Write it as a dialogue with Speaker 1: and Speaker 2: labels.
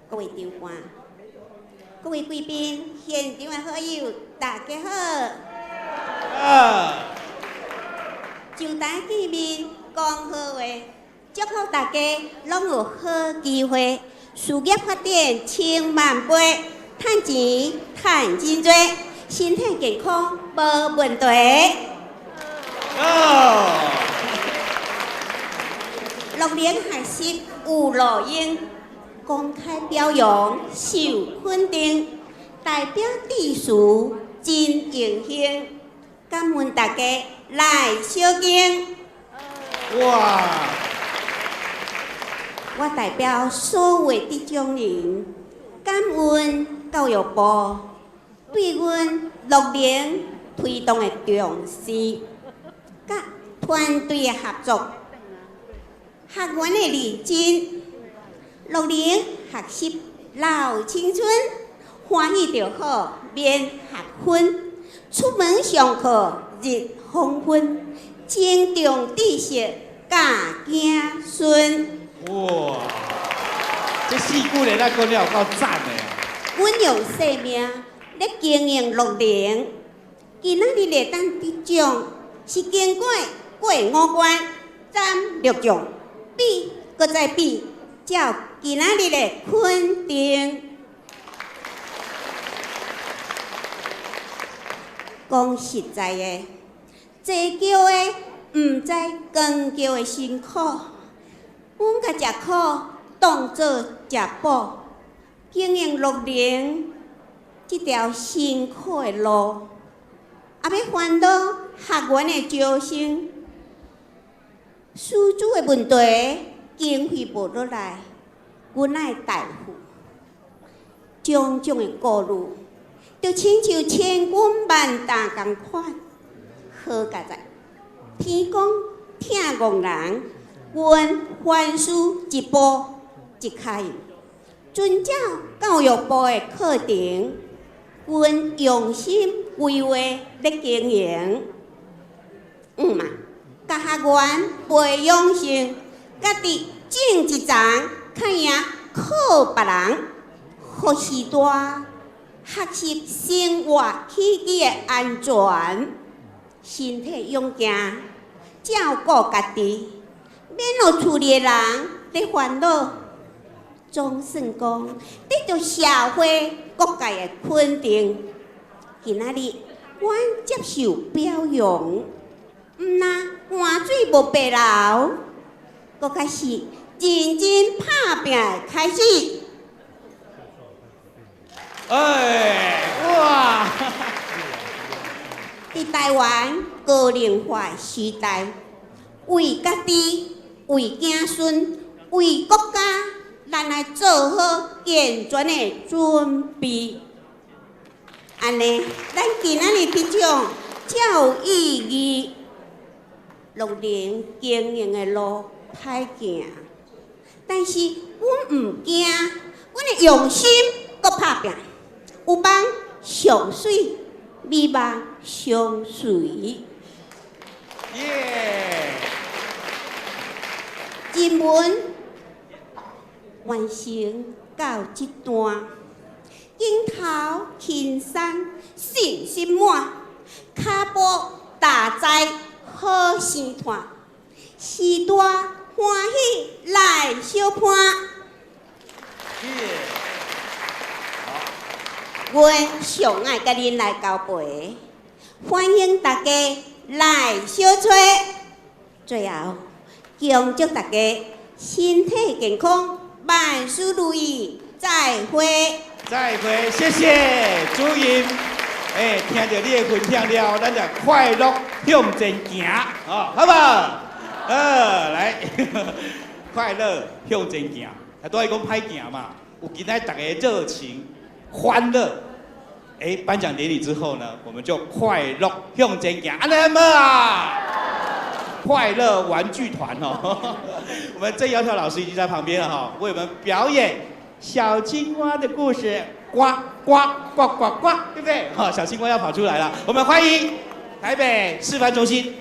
Speaker 1: 各位長官、各位貴賓、現場的好友，大家好。
Speaker 2: 啊！
Speaker 1: 上台見面講好話，祝福大家攏有好機會，事業發展千萬倍，趁錢趁真濟，身體健康無問題。
Speaker 2: 哦！
Speaker 1: 樂齡學習有路用，公開表揚受肯定，代表致辭真榮幸，感恩大家來相敬。
Speaker 2: 哇！
Speaker 1: 我代表所有得獎人，感恩教育部對阮樂齡推動的重視，佮團隊的合作，學員的認真，樂齡學習老青春，歡喜就好，免學分。出門上課日黃昏，尊重知識教子孫。
Speaker 2: 哇！這四句咧，咱講了有夠讚的。
Speaker 1: 阮用生命咧經營樂齡，今仔日會當得獎，是經過過五關斬六將，比閣再比，才有今仔日的肯定。講實在的，坐轎的毋知扛轎的辛苦，阮共食苦當做食補，經營樂齡這條辛苦的路，也欲煩惱學員的招生，師資的問題，經費無落來，阮愛代付，種種的顧慮，就親像千軍萬馬仝款，好佳哉，天公疼戇人，阮凡事一步一跤印，遵照教育部的課程，阮用心規劃咧經營，嘛，共學員培養成家己種一叢，較贏靠別人，予序大學習生活起居的安全，身體勇健，照顧家己，免予厝裡的人咧煩惱。總算講得著社會各界的肯定。今仔日，阮接受表揚，毋但汗水無白流，閣較是認真拍拚的開始。
Speaker 2: 哎，哇！
Speaker 1: 佇台灣高齡化時代，為家己、為子孫、為國家，咱來做好健全的準備。按呢，咱今仔日得獎才有意義。樂齡經營的路歹行，但是阮毋驚，阮會用心閣拍拚，有夢上媠，美夢相隨。
Speaker 2: 耶！
Speaker 1: 人文完成到這段，鏡頭輕鬆，信心滿，跤步踏在好生湠，時代歡喜來相伴。
Speaker 2: 耶！
Speaker 1: 阮上愛佮恁來交陪，歡迎大家來相揣。最後，恭祝大家身體健康，萬事如意，再會。
Speaker 2: 再會，謝謝主任。哎，聽著你的分享了，咱就快樂向前行，哦，好無？來，快樂向前行，啊，都愛講歹行嘛，有今仔逐家熱情、歡樂。哎，頒獎典禮之後呢，我們就快樂向前行，按呢好無啊？快樂玩具團哦，我們鄭窈窕老師已經在旁邊了哈，為我們表演小青蛙的故事，呱呱呱呱呱，對不對？好，小青蛙要跑出來了，我們歡迎台北示範中心。